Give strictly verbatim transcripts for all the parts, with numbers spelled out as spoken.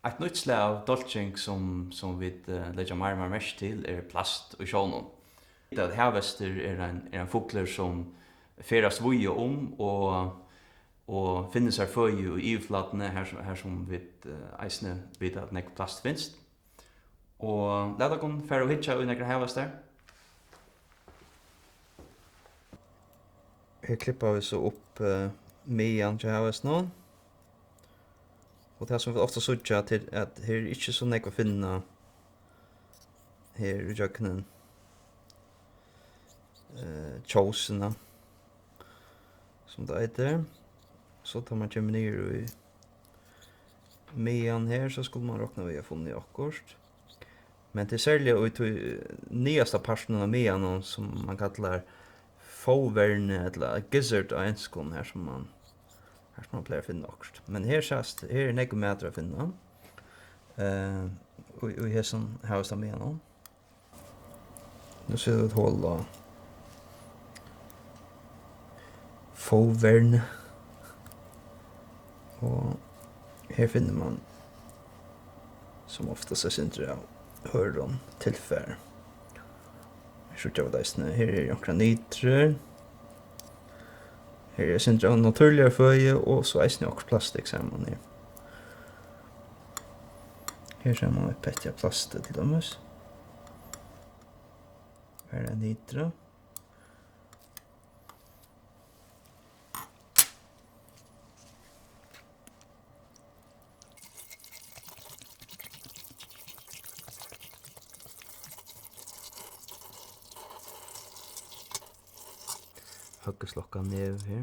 Eitt nýtt slag av dálking, sum, sum vit, eh, leggja meir og meir merki til, er plast í sjónum. At havhestur er ein, er ein fuglur, sum ferðast víða um og, og finnur sær føði í yvirflatuni, har sum, har sum vit, eh, eisini vita, at nógv plast finst. Og lat okkum fara og hyggja í nakrar havhestar. Her klippa vit so upp, eh, miðjan hjá havhestinum. Og tað, sum vit ofta síggja, til at her er ikki so nógv at finna her í gjøgnum, eh, kjósina, sum tað eitur. So tá man kemur niður í miðjan her, so skuldi man rokna við at funnið okkurt. Men tað er serliga í tí niðasta partinum av miðanum, sum man kallar fóvernið, ella gizzard á enskum, har sum man, har sum man plagar at finna okkurt. Men her sæst, her er nógvur matur at finna, eh, í, í hesum hægsta miðanum. Nú seta vit hol á fóvern. Og her finnur man sum oftast eitt sindur av hørðum tilfari. Her síggja vit eisini, her eru onkrar nitrur. Her er eitt sindur av natúrligari føði og so eisini okkurt plastikk, sær man her. Her sær man eitt petti av plasti til dømis. Her er nitra. Høgguslokka nevur her.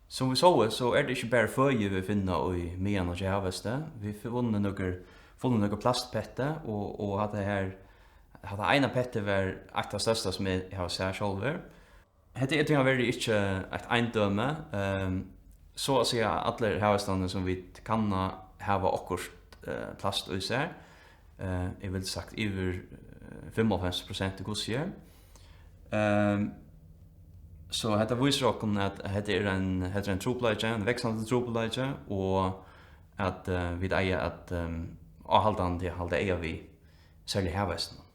Sum vit sóu, so er tað ikki bara føði, vit finna í miðanum hjá havhesti. Vit funnu nøkur, funnu nøkur plastpetti, og, og hatta her, hatta eina pettið var eitt tað størsta, sum eg havi sæð sjálvur. Hetta er tíanverri ikki eitt eindømi. Ehm, so at siga allir havhestarnir, sum vit kanna, hava okkurt, eh, plast í sær. Eh, eg vildi sagt yvir, eh, fimmoghálvfems prosent, hvussu er. Ehm, so hetta vísir okkum, at hetta er ein, hetta er ein trupulleiki, ein vaksandi trupulleiki, og at, eh, vit eiga at, ehm, áhaldandi halda eyga við, serliga havhestinum.